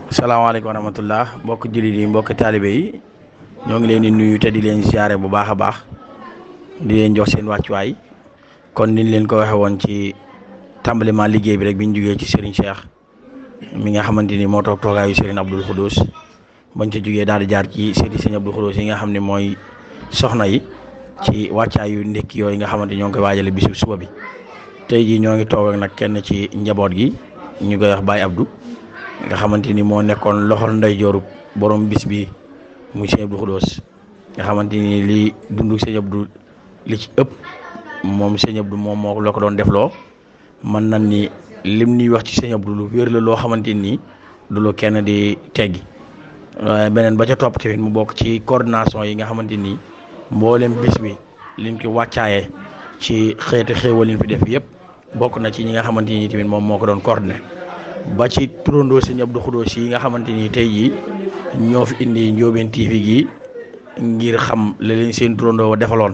salaamaaleykum wa rahmatullah mbokk jullit yi mbokk taalibe yi ñoo ngi leen di nuyu te di leen siyaare bu baax a baax di leen jox seen wàccuwaay kon niñ leen ko waxe woon ci tàmbalima liggéey bi rek bi ñu jugee ci Serigne Cheikh mi nga xamante ni moo toog toogaayu Serigne Abdoul Khoudous bañ ca jugee daal di jaar ci Serigne Abdoul Khoudous yi nga xam ne mooy soxna yi ci wàccaayu ndékki yooyu nga xamante ñoo ngi koy waajale bisu suba bi tey jii ñoo ngi toog ak nag kenn ci njaboot gi ñu koy wax Baye Abdou nga xamante ni moo nekkoon loxol ndeyjooru borom bis bi muy Sëñ Abdoul Khoudous nga xamante ni li dundu Sëñ Abdou li ci ëpp moom Sëñ Abdou moom moo la ko doon defloo man nan ni lim ñuy wax ci Sëñ Abdou lu wér la loo xamante ni du lu kenn di teggi waaye beneen ba ca topp tamit mu bokk ci coordination yi nga xamante ni mboolem bis bi liñ ko wàccaayee ci xeeti xéewal liñ fi def yëpp bokk na ci ñi nga xamante ni tamit moom moo ko doon coordonné ba ci turandoo Sëñ Abdoul Khoudous yi nga xamante ni tey jii ñoo fi indi Ndiobène TV gi ngir xam la leen seen turandoo defaloon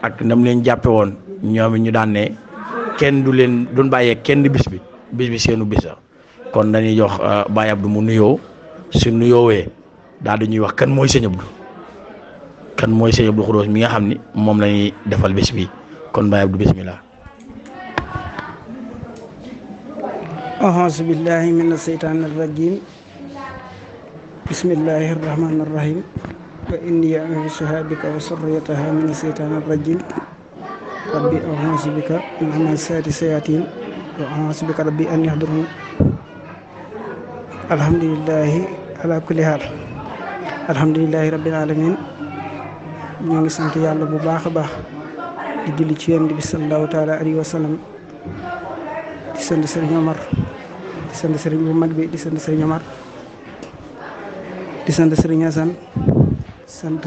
ak nam leen jàppe woon ñoom ñu daan ne kenn du leen duñ bàyyee kenn bis bi seenu bis la kon dañuy jox Baye Abdou mu nuyoo su nuyoowee daal di ñuy wax kan mooy Sëñ Abdou kan mooy Sëñ Abdoul Khoudous mi nga xam ni moom la ñuy defal bis bi kon Baye Abdou bismillah. أعوذ بالله من الشيطان الرجيم بسم الله الرحمن الرحيم وإني أعوذها بك وذريتها من الشيطان الرجيم ربي أعوذ بك من همزات الشياطين وأعوذ بك ربي أن يحضرون الحمد لله على كل حال الحمد لله رب العالمين ñoo ngi sant yàlla bu baax a baax di julli ci Yonent bi sallallahu taala alayhi wa sallam di sant Serigne Omar di sant Serigne bu mag bi di sant Serigne Omar di sant Serigne Assane sant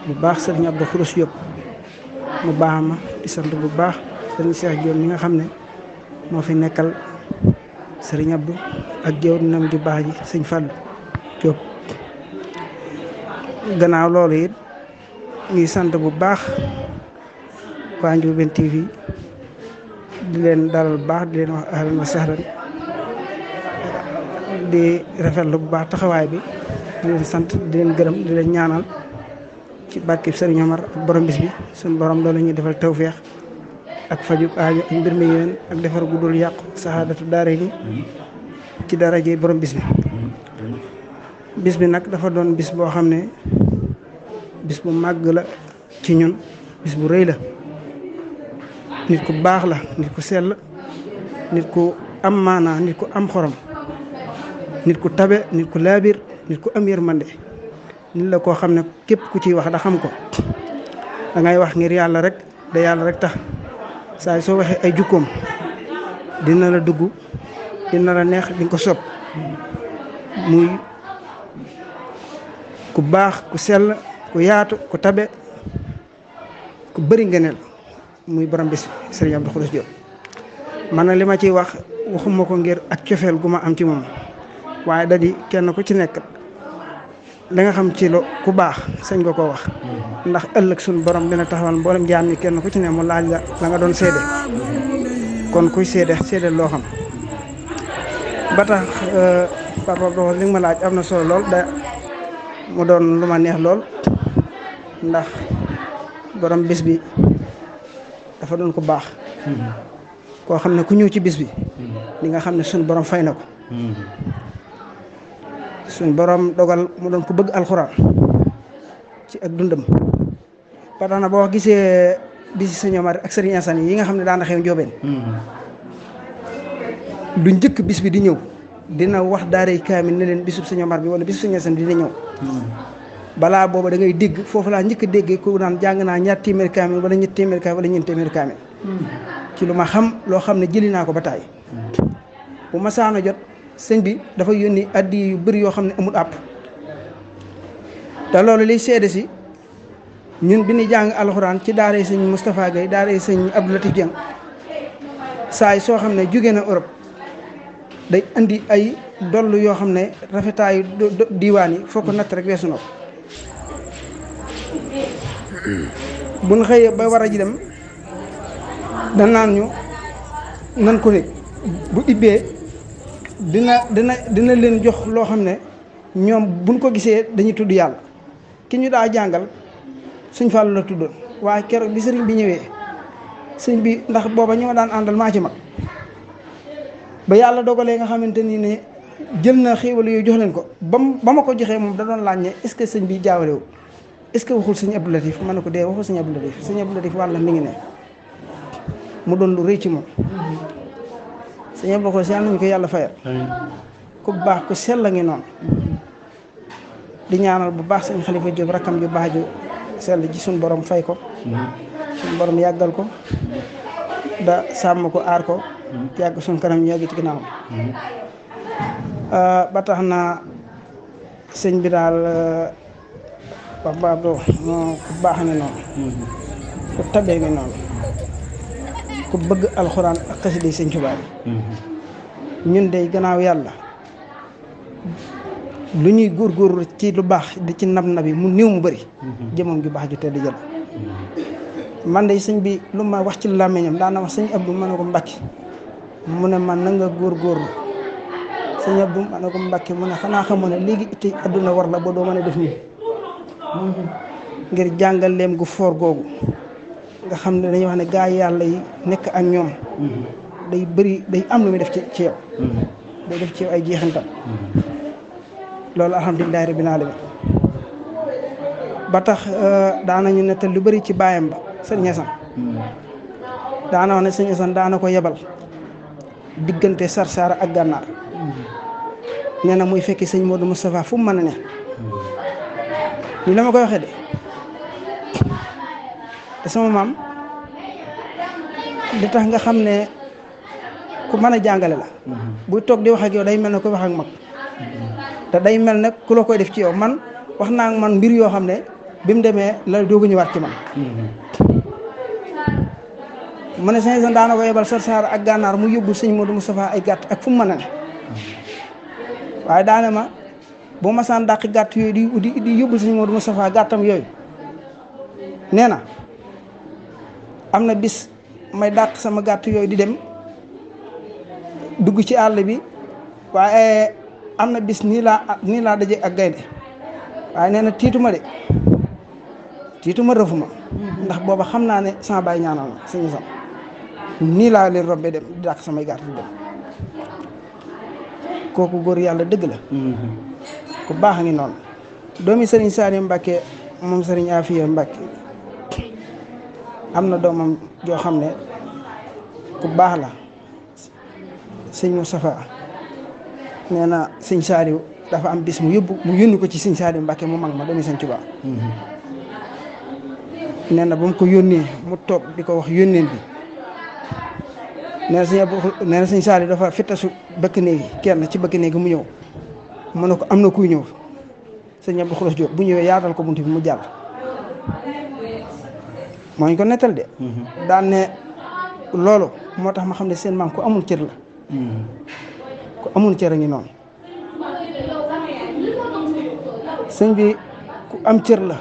bu baax Serigne Abdoul Khoudous Diop mu baax ma di sant bu baax Serigne Cheikh Diop mi nga xam ne moo fi nekkal Serigne Abdou ak jëwriñam ju baax ji Sëñ Fallou Diop gannaaw loolu it ñuy sant bu baax waa Ndiobène TV di leen dalal baax di leen wax ahlan wa sahlan di rafetlu bu baax taxawaay bi di leen sant di leen gërëm di leen ñaanal ci barkeb Serigne Omar ak borom bis bi suñu borom loolu ñuy defal tawféex ak faju aajo ak mbir mi yéen ak defar gu dul yàqu saxaadatu daara ni ci daraje borom bis bi nag dafa doon bis boo xam ne bis bu màgg la ci ñun bis bu rëy la nit ku baax la nit ku sell nit ku am maanaa nit ku am xorom nit ku tabe nit ku laabir nit ku am yërmande nit la koo xam ne képp ku ciy wax da xam ko da ngay wax ngir yàlla rek da yàlla rek tax saa soo waxee ay jukkoom dina la dugg dina la neex di nga ko sopp muy ku baax ku sell ku yaatu ku tabe ku bëri ngeneel muy borom bis Serigne Abdoul Khoudous Diop man na li ma ciy wax waxuma ko ngir ak cofeel gu ma am ci moom waaye da di kenn ku ci nekk da nga xam ci lo ku baax sañ nga koo wax ndax ëllëg suñu borom dina taxawal mboolem jaam ñi kenn ku ci ne mu laaj la nga doon seede kon kuy seede loo xam ba tax papa do li nga ma laaj am na solo lool da mu doon lu ma neex lool ndax borom bis bi dafa doon ko baax koo xam ne ku ñëw ci bis bi li nga xam ne suñu borom fay na ko suñu borom dogal mu doon ko bëgg alxuraan ci ak dundam ba tax na boo gisee bisi Sëñ Omar ak Serigne Assane yi nga xam ne daana xew Ndiobène du njëkk bis bi di ñëw dina wax daaray kaamil ne leen bisub Sëñ Omar bi wala bisub Sëñ Assane dina ñëw balaa booba da ngay dégg foofu laa njëkk a déggee ku naan jàng naa ñaar téeméer kaamil wala ñetti téeméer kaamil wala ñeenti téeméer kaamil ci lu ma xam loo xam ne jëli naa ko ba taay bu ma saana jot sëñ bi dafa yónni addi yu bëri yoo xam ne amul àpp te loolu liy seede si ñun bi ñu jàng alxuraan ci daaray sëñ Moustapha Gueye daaray sëñ Abdou Latif Dieng saay soo xam ne jóge na Europe day indi ay dollu yoo xam ne rafetaayu diiwaan yi foo ko natt rek weesu na ko buñ xëyee ba war a ji dem danaan ñu nan ko nekk bu ibbee dina leen jox loo xam ne ñoom buñ ko gisee dañuy tudd yàlla. ki ñu daa jàngal sëñ Fallou la tuddoon waaye keroog bi sëriñ bi ñëwee sëñ bi ndax booba ñi ma daan àndal maa ci mag ba yàlla dogalee nga xamante ni ne jël na xéewal yooyu jox leen ko ba ma ko joxee moom da doon laaj ne est-ce que sëñ bi jaawalewul est-ce que waxul sëñ Abdou Latif ma ne ko dee waxul sëñ Abdou Latif sëñ Abdou Latif wàlla mi ngi ne mu doon lu rëy ci moom sëñ Abdou Latif yàlla nañu ko yàlla fayal ku baax ku sell la ngi noonu di ñaanal bu baax sëñ Xalifa Jóob rakkam ju baax ju sell ji suñ borom fay ko suñ borom yàggal ko da sàmm ko aar ko yàgg suñ kanam ñu yàgg ci ginnaaw ba tax na sëñ bi daal wax baab doo ku baax ne noonu ku tabee ngi noonu ku bëgg alxuraan ak xasida sëñ Tuubaa ñun de gannaaw yàlla lu ñuy góorgóorlu ci lu baax di ci nab yi mu néew mu bëri jëmam ju baax ju tedd jël man de sëñ bi lu ma wax ci làmmiñam daana wax sëñ Abdou ma ne ko Mbàkke mu ne man na nga góorgóorlu sëñ Abdou ma ne ko Mbàkke mu ne xanaa xamoo ne léegi itti adduna war la ba doo mën a def nii ngir jàngal leem gu foor googu nga xam ne dañuy wax ne gaa yàlla yi nekk ak ñoom day bëri day am lu muy def ci yow day def ci yow ay jeexantal loolu alhamdulilahi rabbil alamin ba tax daanañu nettal lu bëri ci baayam ba sëñ Asan daana wax ne sëñ Asan daana ko yebal diggante Sarsara ak Gànnaar nee na muy fekki sëñ Modou Moustapha fu mu mën a ne ni la ma koy waxee de te sama maam li tax nga xam ne ku mën a jàngale la buy toog di wax ak yow day mel ne koy wax ak mag te day mel ne ku la koy def ci yow man wax naa ak man mbir yoo xam ne bi mu demee la doog a ñëwaat ci man mu ne sëñ daana ko yebal Sarsara ak Gànnaar mu yóbbu sëñ Modou Moustapha ay gàtt ak fu mu mën a ne waaye daane ma boo masaan dàq gàtt yooyu di yóbbu sëñ Modou Moustapha gàttam yooyu nee na am na bis may dàq sama gàtt yooyu di dem dugg ci àll bi waaye am na bis nii laa daje ak gaynde waaye nee na tiituma de tiituma rëfuma ndax booba xam naa ne sama baay ñaanal ma suñu sam nii laa leen robbe dem di dàq samay gàtt di dem kooku góor yàlla dëgg la ku baax a ngi noonu doomi sëriñ Saaliw Mbàkke moom sëriñ Afiya Mbàkke am na doomam joo xam ne ku baax la sëñ Moustapha nee na sëñ Saaliw dafa am bis mu yónni ko ci sëñ Saaliw Mbàkke mu mag ma doomi sëñ Tuubaa nee na ba mu ko yónnee mu toog di ko wax yónneen bi nee na sëñ Saaliw dafa fittasu bëkk néegi kenn ci bëkk néegi mu ñëw mu ne ko am na kuy ñëw sëñ Abdou Xulos Jóob bu ñëwee yaatal ko bunt bi mu jàll moo ñu ko nettal de daan ne loolu moo tax ma xam ne seen maam ku amul cër la ku amul cër a ngi noonu sëñ bi ku am cër la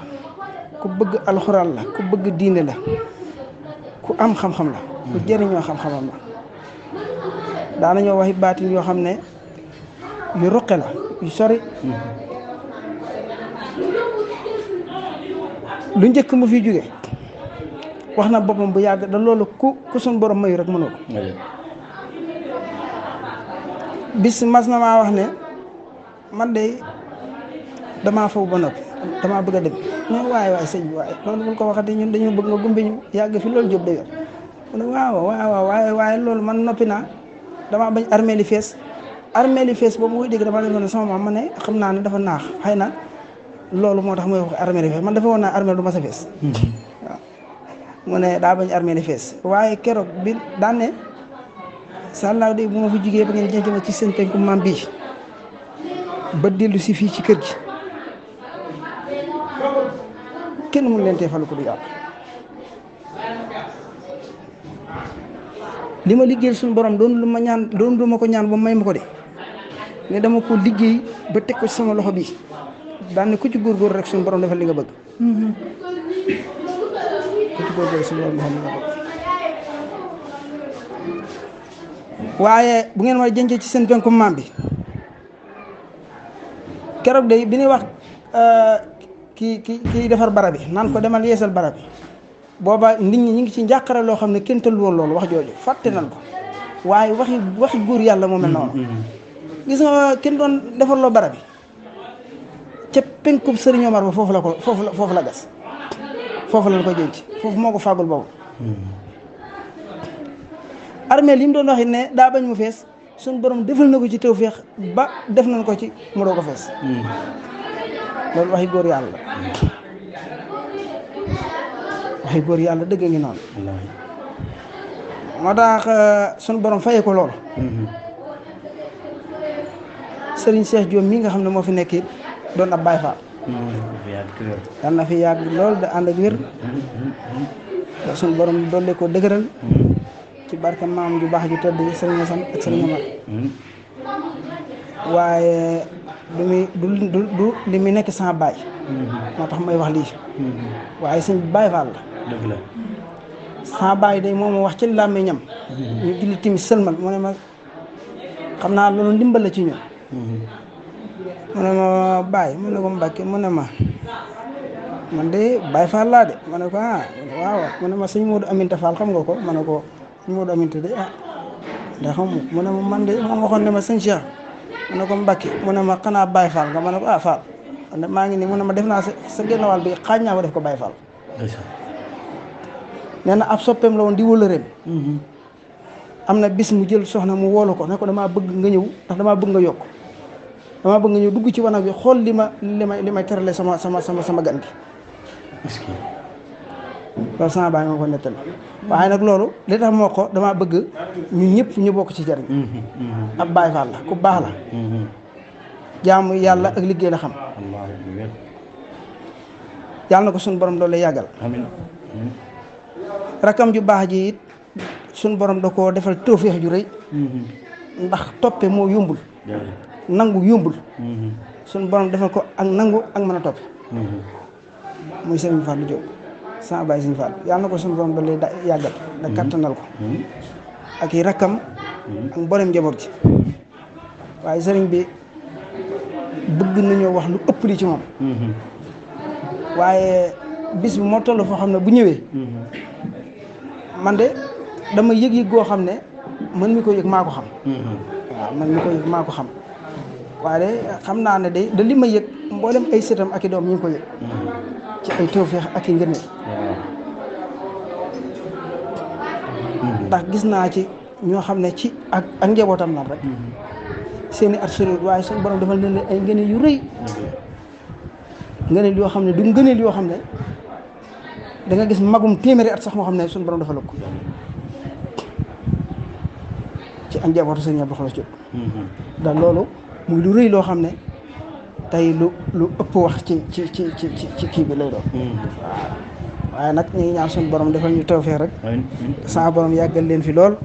ku bëgg alxuraan la ku bëgg diine la ku am xam-xam la ku jëriñoo xam-xamam la daanañoo waxi baatin yoo xam ne yu ruqe la yu sori lu njëkk mu fi jóge wax na boppam bu yàgg da loolu ku suñ borom mayu rek mënoo ko bis mas na maa wax ne man de damaa faw ba noppi damaa bëgg a dem ñun waaye sëñ bi waaye loolu buñ ko waxati ñun dañoo bëgg nga gumbi ñu yàgg fi loolu jóob day yor mu ne waaw waaye loolu man noppi naa damaa bañ armée li fees boobu muy dégg dama defoon ne sama maam ma ne xam naa ne dafa naax xëy na loolu moo tax muy wax armée li fees man dafa woon naa armée du ma sa fees waaw mu ne daa bañ armée li fees waaye keroog bi daan ne sàllaaw de bu ma fi jugee ba ngeen jënc ma ci seen penku maam bii ba dellu si fii ci kër gi kenn mun leen teefalu ko du yàlla li ma liggéeyal suñu borom doon lu ma ko ñaan ba may ma ko de ne dama ko liggéey ba teg ko ci sama loxo bi daan ne ku ci góorgóor rek suñu borom defal li nga bëgg ku ci góorgóor suñu borom defal li nga bëgg waaye bu ngeen ma jëncee ci seen penku maam bi keroog de bi ñuy wax kii defar barab bi naan ko demal yeesal barab bi booba nit ñi ñu ngi ci njàqare loo xam ne kenn tëllu woon loolu wax jooju fàtte nañ ko waaye waxi góor yàlla moo mel noonu gis nga kenn doon defarloo barab bi ca penkub Sëriñ Omar ba foofu la gas foofu la ko jënc foofu moo ko fàggul boobu armeel yi mu doon waxit ne daa bañ mu fees suñ borom defal na ko ci tawfeex ba def nañ ko ci mu doo ko fees loolu waxi góor yàlla la waxi góor yàlla dëgg ngi noonu moo tax suñ borom fayee ko loolu Sëriñ Cheikh Diop mii nga xam ne moo fi nekk it doon ab Baay Faal yal na fi yàgg lool da ànd ak wér suñ borom dolli ko dëgëral ci barke maam ju baax ju tëdd Sëriñ Asan ak Sëriñ Omar waaye du li muy nekk sans baay moo tax may wax lii waaye suñ Baay Faal la dëgg la sans baay day moom wax ci làmmiñam ñu julli timis sëlmal mu ne ma xam naa loolu ndimbal la ci ñun mu ne ma Baay mu ne ko Mbàkke mu ne ma man de Baay Faal laa de ma ne ko waaw mu ne ma sëñ Modou Aminta Fall xam nga ko ma ne ko sëñ Modou Aminta de da xam mu ne ma man de moom waxoon ne ma sëñ Cheikh mu ne ko Mbàkke mu ne ma xanaa Baay Faal nga ma ne ko Fall maa ngi nii mu ne ma def naa sa genn wàll bi xaaj naa ko def ko Baay Faal nee na ab soppeem la woon di wëlëreem am na bis mu jël soxna mu woolu ko ne ko damaa bëgg nga ñëw ndax damaa bëgg nga yokk damaa bëgg nga ñëw dugg ci wanag bi xool li may terale sama gan gi loolu sama baay moo ko nettali waaye nag loolu li tax moo ko damaa bëgg ñu ñëpp ñu bokk ci jariñ ab Baay Faal la ku baax la jaamu yàlla ak liggéey la xam yàlla na ko suñu borom doole yàggal rakam ju baax ji it suñu borom da koo defal tawfeex ju rëy ndax toppe moo yombul nangu yombul suñu borom defal ko ak nangu ak mën a toppe muy Sëriñ Fallou Diop sama baay Sëriñ Fall yàlla na ko suñu borom doole yàggal da kattanal ko ak i rakkam ak mboolem njaboot ji waaye sëriñ bi bëgg nañoo wax lu ëpp li ci moom waaye bis bi moo toll foo xam ne bu ñëwee man de dama yëg-yëg goo xam ne man mi ko yëg maa ko xam waaw man mi ko yëg maa ko xam waaye de xam naa ne de li ma yëg mboolem ay sëtam ak i doom ñu ngi ko yëg ci ay tawfeex ak i ngëneel ndax gis naa ci ñoo xam ne ci ak njabootam la rek seeni at soriwut waaye suñu borom defal leen ay ngëneel yu rëy ngëneel yoo xam ne du ngëneel yoo xam ne da nga gis magum téeméeri at sax moo xam ne suñu borom defal ko ci ak njabootu Sëriñ Abdou Khoudoss Diop ndax loolu muy lu rëy loo xam ne tey lu ëpp wax ci kii bi lay doon waaye nag ñu ngi ñaan suñu borom defal ñu tawfeex rek sama borom yàggal leen fi lool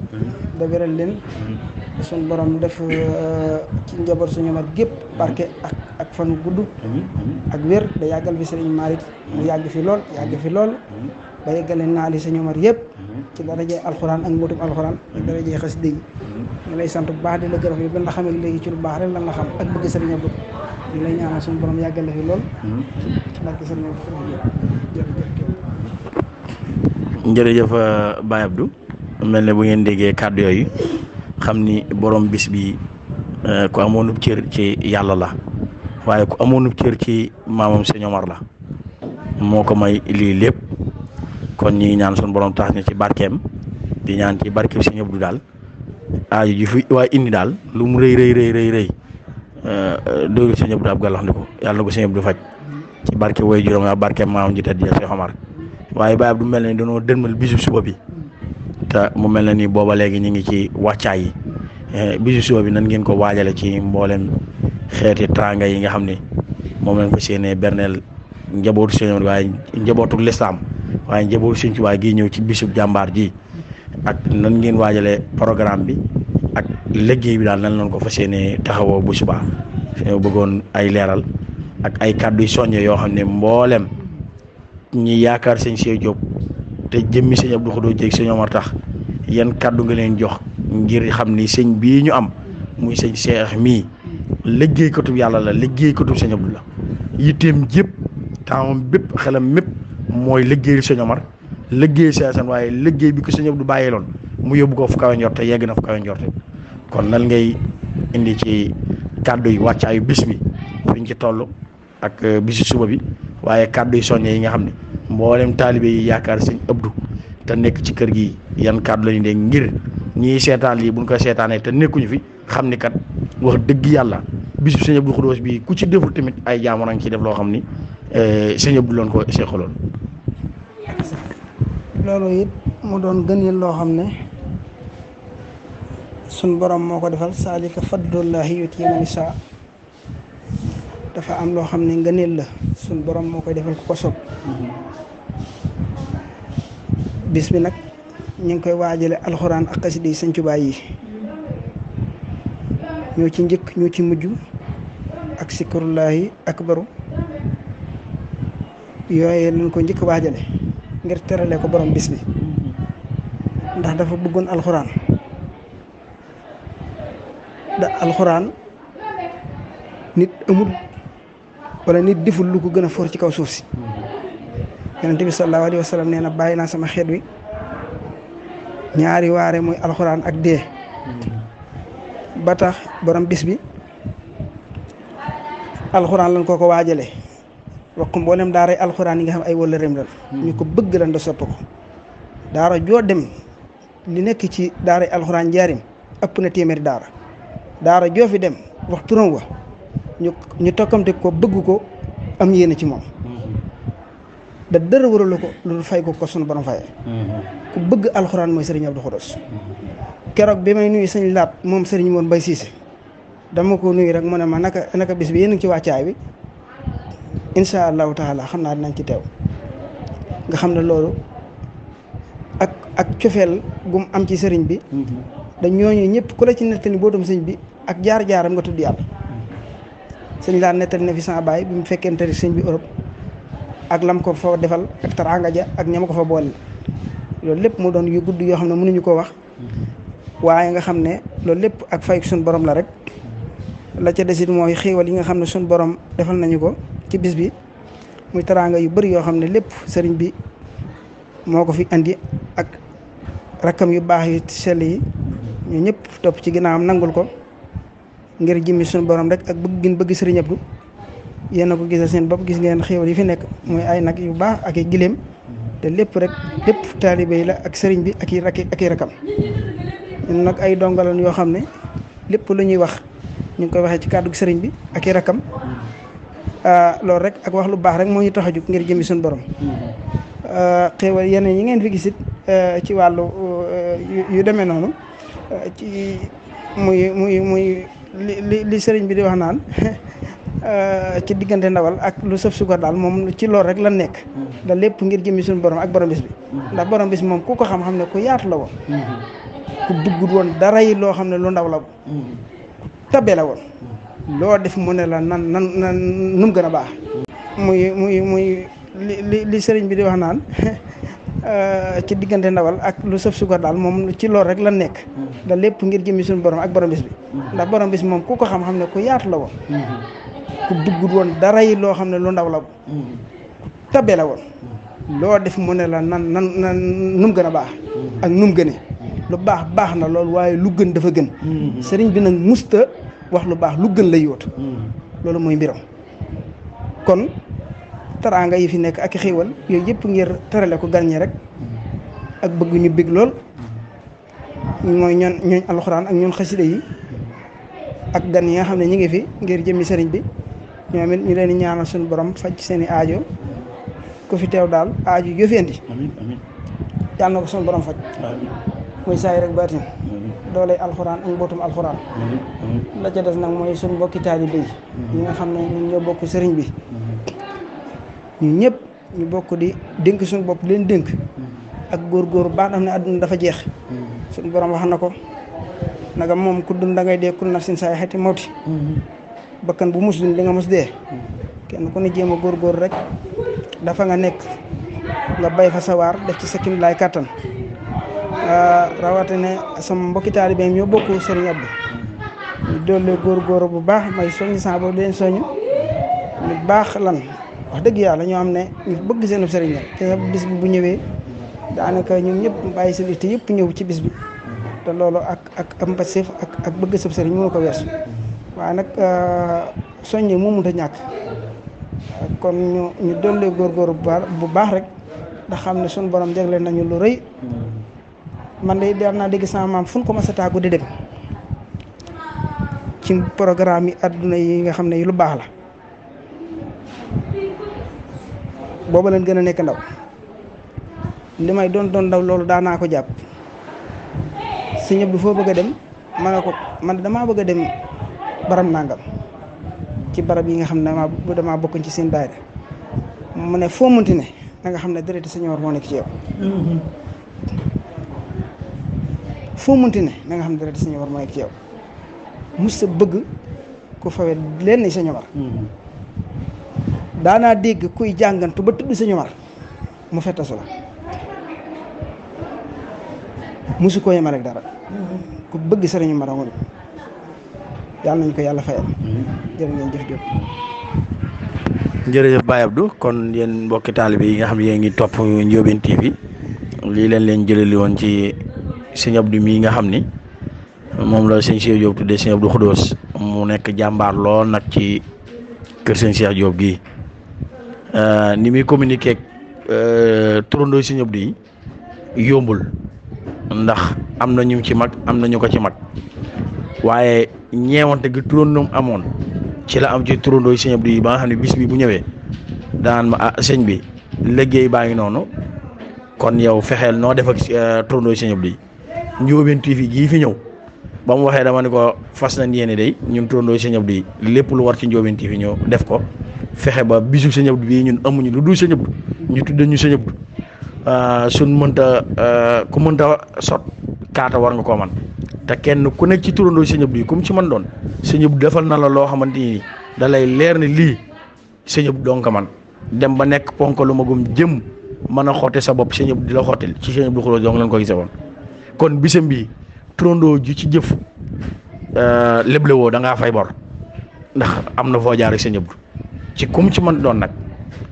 da wéral leen suñu borom def ci njaboot suñu mat gépp barke ak fan gudd ak wér da yàggal fi Sëriñ Malick mu yàgg fi lool ba yàggale naali suñu mat yëpp ci darajee alxuraan ak mbootum alxuraan ak darajee xasida yi ñu lay sant bu baax di la gërëm yi ba nga xamee léegi ci lu baax rek lan la xam ak bëgg Sëriñ Abdou ñu lay ñaanal suñu borom yàggale fi lool ci barke Sëriñ Abdou jërëjëf Baye Abdou mel ne bu ngeen déggee kàddu yooyu xam ni borom bis bi ku amoonub cër ci yàlla la waaye ku amoonub cër ci maamam Sëñ Omar la moo ko may lii lépp kon ñi ñaan suñu borom tax ñu ci barkeem di ñaan ci barkeem Sëñ Abdou daal aaju ji fi waaye indi daal lu mu rëy doyul Sëñ Abdou ab gàllaxndiku yàlla na ko Sëñ Abdou faj ci barke way juróom waa barkeem maamam ji tedd ja Cheikh Omar waaye Baye Abdou mel ne dañoo dënmal bisu suba bi te mu mel ne ni booba léegi ñu ngi ci wàccaay yi bisu suba bi nan ngeen ko waajale ci mboolem xeeti tranga yi nga xam ne moom lañ ko séenee berneel njabootu Sëñ waaye njabootu lislaam waaye njabootu Sëñ Tuubaa gi ñëw ci bisub jàmbaar ji ak nan ngeen waajale programme bi ak liggéey bi daal nan lañ ko fa séenee taxawoo bu subaa bëggoon ay leeral ak ay kàddu yu soññe yoo xam ne mboolem ñi yaakaar Sëñ Cheikh Diop te jëmmi Sëñ Abdou Khoudoss Diop Sëñ Omar tax yan kàddu nga leen jox ngir xam ni sëñ bii ñu am muy sëñ Cheikh mii liggéeykatub yàlla la liggéeykatub sëñ Abdou la yitteem jépp temps bépp xelam mépp mooy liggéeyal sëñ Omar liggéey Cheikh Assane waaye liggéey bi ko sëñ Abdou bàyyeeloon mu yóbbu ko fu kawe njorte yegg na fu kawe njorte kon lan ngay indi ci kàddu yi wàccaayu bis bi fiñ ci toll ak bisu suba bi waaye kàddu yi soññe yi nga xam ne mboolem taalibe yi yaakaar sëñ Abdou te nekk ci kër gi yan kàddu lañu dee ngir ñii seetaan lii buñ ko seetaanee te nekkuñu fi xam ni kat wax dëgg yàlla bisu sëñ Abdou Khoudoss bi ku ci deful tamit ay jaamu ngi ci def loo xam ni sëñ Abdou loon ko seexaloon. loolu it mu doon gëneel loo xam ne suñ borom moo ko defal saalika fadlullahi yuti man yashaa dafa am loo xam ne ngëneel la suñ borom moo koy defal ku ko sopp bis bi nag ñu ngi koy waajale alxuraan ak xasida yi Sëñ Tuubaa yi ñoo ci njëkk ñoo ci mujj ak sikrullahi akbaru yooyu lañ ko njëkk waajale ngir terale ko borom bis bi ndax dafa bëggoon alxuraan alxuraan nit amul wala nit deful lu ko gën a for ci kaw suuf si yonent bi sallallahu alayhi wa sallam nee na bàyyi naa sama xeet wi ñaari waare muy alxuraan ak dee ba tax borom bis bi alxuraan lañ ko waajale wax mboolem daaray alxuraan yi nga xam ay wala rem lan ñu ko bëgg lan da sopp ko daara joo dem li nekk ci daaray alxuraan njaarim ëpp na téeméeri daara joo fi dem wax turam wa ñu tokkamte ko bëgg ko am yéene ci moom da dara waralu ko loolu fay ko sunu borom fayee ku bëgg alxuraan mooy Serigne Abdou Khoudoss keroog bi may nuyu sëñ laat moom Serigne moon Bay Siise dama ko nuyu rek mu ne ma naka bis bi yéen a ngi ci wàccaay bi insha allahu taala xam naa dinañ ci teew nga xam ne loolu ak cofeel gum am ci sëriñ bi dañ ñooñu ñëpp ku la ci nettali bootum sëñ bi ak jaar-jaaram nga tudd yàlla sëñ laa nettali na fi sama baay bi mu fekkente ne sëñ bi Europe ak lam ko fa defal ak taraanga ja ak ñama ko fa boole loolu lépp mu doon yu gudd yoo xam ne mënuñu koo wax waaye nga xam ne loolu lépp ak fay suñ borom la rek la ca desit mooy xéewal yi nga xam ne suñ borom defal nañu ko ci bis bi muy taraanga yu bëri yoo xam ne lépp sëriñ bi moo ko fi andi ak rakkam yu baax yu sell yi ñu ñëpp topp ci ginnaawam nangul ko ngir jëmmi suñu borom rek ak bëgg gin bëgg sëriñ Abdou yéen a ko gisal seen bopp gis ngeen xéewal yi fi nekk muy ay nag yu baax ak i giléem te lépp rek lépp taalibe yi la ak sëriñ bi ak i rakam ñun nag ay dongalan yoo xam ne lépp lu ñuy wax ñu ngi koy waxee ci kàddu sëriñ bi ak i rakam loolu rek ak wax lu baax rek moo ñu tax a jóg ngir jëmmi suñu borom xéewal yeneen yi ngeen fi gisit ci wàllu yu demee noonu ci muy li sëriñ bi di wax naan ci diggante ndawal ak lu sëf sukar daal moom ci loolu rek la nekk da lépp ngir jëmmi suñu borom ak borom bis bi ndax borom bis moom ku ko xam-xam ne ku yaatu la woon ku bëggut woon dara yi loo xam ne lu ndaw la ku tabe la woon loo def mu ne la nan nu mu gën a baax muy li sëriñ bi di wax naan ci diggante ndawal ak lu sëf sukar daal moom ci loolu rek la nekk da lépp ngir jëmmi suñu borom ak borom bis bi ndax borom bis moom ku ko xam-xam ne ku yaatu la woon ku bëggut woon dara yi loo xam ne lu ndaw la ku tabe la woon loo def mu ne la nan nu mu gën a baax ak nu mu gënee lu baax na loolu waaye lu gën dafa gën sëriñ bi nag musta wax lu baax lu gën lay yóotu loolu mooy mbiram kon taraanga yi fi nekk ak xéewal yooyu yëpp ngir terale ko gan ñi rek ak bëgg ñu bég lool mooy ñooñ alxuraan ak ñoon xasida yi ak gan yi nga xam ne ñu ngi fi ngir jëmmi sëriñ bi ñoom it ñu leen di ñaanal suñu borom faj seen i aajo ku fi teew daal aajo yoo fi indi yàlla na ko suñu borom faj muy saay rek baatin dooley alxuraan ak mbootum alxuraan la ca des nag mooy suñu mbokki taalibe yi nga xam ne ñun ñoo bokk sëriñ bi ñu ñëpp ñu bokk di dénk suñu bopp leen dénk ak góor baax daf ne àdduna dafa jeex suñu borom wax na ko naka moom ku dund da ngay dee kul nafsin saay xeeti mawti bakkan bu mus dund li nga mus dee kenn ku ne jéem a góor rek dafa nga nekk nga bay fa sawaar def ci sa kim laay kàttan rawatina sama mbokki taalibe ñoo bokk Sëriñ Abdou ñu dolli góor bu baax may soññ saa boobu leen soññ ñu baax lan wax dëgg yàlla ñoo xam ne ñu bëgg seen sëriñ la te bis bi bu ñëwee daanaka ñun ñëpp bàyyi seen itte yëpp ñëw ci bis bi te loolu ak am passif ak bëgg sab sëriñ mënu ko weesu waaye nag soññe moo mënut a ñàkk kon ñu dolli góor bu baax rek ndax xam ne suñu borom jagleel nañu lu rëy man de daan naa dégg sama maam fu ñu ko mas a tàggu di dem ci programme yi adduna yi nga xam ne lu baax la booba leen gën a nekk ndaw li may doon ndaw loolu daan naa ko jàpp si ñëpp du foo bëgg a dem ma ne ko man damaa bëgg a dem barab nangam ci barab yi nga xam ne damaa bokkuñ ci seen daayira mu ne foo munti ne da nga xam ne dërëti Sëñ moo nekk ci yow foo munti ne da nga xam ne dërëti Sëñ moo nekk ci yow mus sa bëgg ku fawe leen ni Sëñ Omar daanaa dégg kuy jàngantu ba tudd Sëñ Omar mu fettasu la musu ko yema rek dara ku bëgg Sëriñ Omar amul yàlla nañu ko yàlla fayal jërë ngeen jëf jëf jërëjëf Baye Abdou kon yéen mbokki taalibe yi nga xam ne yéen ngi topp Ndiobène TV lii leen jëlali woon ci Sëñ Abdou mii nga xam ni moom la sëñ Cheikh Diop tuddee Sëñ Abdou Khoudoss mu nekk jàmbaar lool nag ci kër sëñ Cheikh Diop gii ni muy communiquer ak turandoo Sëñ Abdou yi yombul ndax am na ñu ci mag am na ñu ko ci mag waaye ñeewante gi turandoom amoon ci la am ci turandoo Sëñ Abdou yi ba nga xam ne bis bi bu ñëwee daan ma sëñ bi liggéey baa ngi noonu kon yow fexeel noo def ak turandoo Sëñ Abdou yi Ndiobène TV gii fi ñëw ba mu waxee dama ne ko fas nañ yéene day ñun turandoo Sëñ Abdou yi lépp lu war ci Ndiobène TV ñëw def ko fexe ba bisu Sëñ Abdou bii ñun amuñu lu dul Sëñ Abdou ñu tudde ñu Sëñ Abdou suñ mënta ku mënta sot kaata war nga koo man te kenn ku nekk ci turandoo Sëñ Abdou yi comme ci man doon Sëñ Abdou defal na la loo xamante ni da lay leer ne lii Sëñ Abdou doon ko man dem ba nekk ponk lu magum jëm mën a xoote sa bopp Sëñ Abdou di la xootel ci Sëñ Abdou Khoudoss dong leen ko gise woon kon bisam bi turandoo ju ci jëf léble woo da ngaa fay bor ndax am na foo jaar ak Sëñ Abdou ci kum ci man doon nag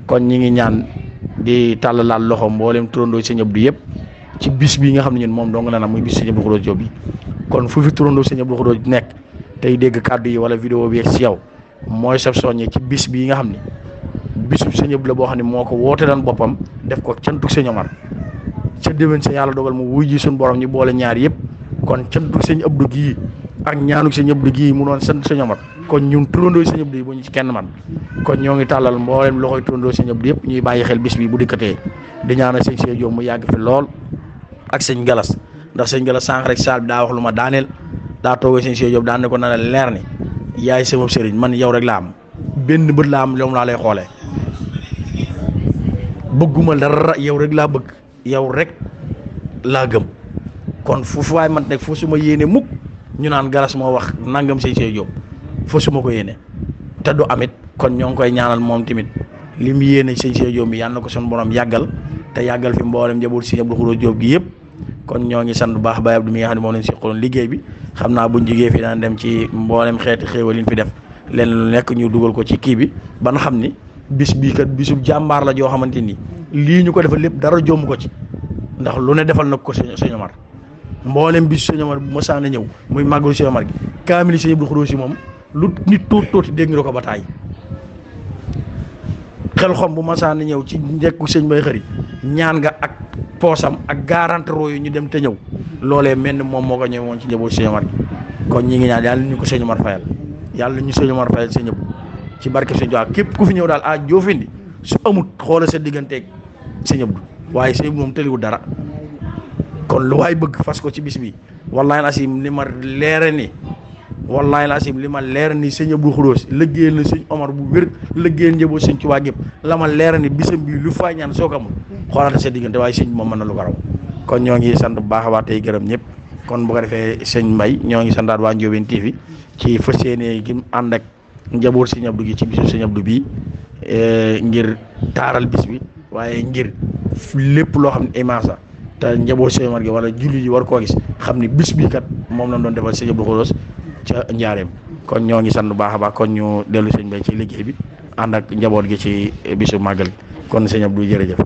kon ñi ngi ñaan di tàllalaal loxo mboolem turandoo Sëñ Abdou yëpp ci bis bii nga xam ne ñun moom dong la na muy bis Sëñ Abdou Khoudoss Diop bi kon fu fi turandoo Sëñ Abdou Khoudoss nekk tey dégg kàddu yi wala vidéo bi ci yow mooy sa soññe ci bis bii nga xam ne bisub Sëñ Abdou la boo xam ne moo ko woote daan boppam def ko cantuk Sëñ Omar ca déwén sa yàlla dogal mu wuy ji suñu borom ñu boole ñaar yëpp kon cantuk Sëñ Abdou gii ak ñaanuk Sëñ Abdou gii mu doon sant Sëñ Omar kon ñun turandoo Sëñ Abdou yi bu ñu ci kenn man kon ñoo ngi tàllal mboolem loxoy turandoo Sëñ Abdou yëpp ñuy bàyyi xel bis bi bu dikkatee di ñaanal sëñ Cheikh Diop mu yàgg fi lool ak sëñ Galas ndax sëñ Galas sànq rek saal bi daa wax lu ma daaneel daa toogee sëñ Cheikh Diop daan ne ko na la leer ni yaay sama sëriñ man yow rek laa am benn bët laa am loom laa lay xoolee bëgguma dara yow rek laa bëgg yow rek laa gëm kon foofu waay man nekk foo su ma yéene mukk ñu naan Galas moo wax nangam sëñ Cheikh Diop foo su ma ko yéene te du amit kon ñoo ngi koy ñaanal moom tamit li mu yéene sëñ Cheikh Diop mi yàlla na ko suñu borom yàggal te yàggal fi mboolem njaboot Sëñ Abdou Khoudoss Diop gi yëpp kon ñoo ngi sant bu baax Baye Abdou mi nga xam ne moom lañ seqaloon liggéey bi xam naa buñ jigee fi daan dem ci mboolem xeeti xéewal yi ñu fi def leen lu nekk ñu dugal ko ci kii bi ba nga xam ni bis bii kat bisub jàmbaar la joo xamante ni lii ñu ko defal lépp dara jomb ko ci ndax lu ne defal na ko Sëñ Omar mboolem bisu Sëñ Omar bu ma saan a ñëw muy màggalu Sëñ Omar gi kaamili Sëñ Abdou Khoudoss yi moom lu nit tuuti dégg nga ko ba taay xel xom bu ma saan a ñëw ci njëkku sëñ Bay Xëri ñaan nga ak poosam ak garanti roo yi ñu dem te ñëw loolee mel ni moom moo ko ñëw woon ci njaboot Sëñ Omar gi kon ñi ngi ñaan yàlla ñu ko Sëñ Omar fayal yàlla ñu Sëñ Omar fayal Sëñ Abdou ci barke Sëñ Tuubaa képp ku fi ñëw daal joofindi su amut xoola sa digganteeg Sëñ Abdou waaye Sëñ Abdou moom tëliwul dara kon lu waay bëgg fas ko ci bis bi wallaahi asim li ma leere ni Sëñ Abdou Khoudoss liggéeyal na Sëñ Omar bu wér liggéeyal njaboot Sëñ Tuubaa gépp la ma leere ni bisam bi lu fay ñaan soo ko amul xoolal sa diggante waaye sëñ moom mën na lu ko raw kon ñoo ngi sant bu baax a baax tey gërëm ñëpp kon bu ko defee sëñ Mbaye ñoo ngi santaat waa Ndiobène TV ci fas yéene gi ànd ak njaboot Sëñ Abdou gi ci bisu Sëñ Abdou bii ngir taaral bis bi waaye ngir lépp loo xam ne image la te njaboot Sëñ Omar gi wala julli yi war koo gis xam ni bis bii kat moom lañ doon defal Sëñ Abdou Khoudoss ca njaareem. kon ñoo ngi sant bu baax a baax kon ñu dellu sëñ bay ci liggéey bi ànd ak njaboot gi ci bisu màggal kon sëñ Abdou jërëjëf.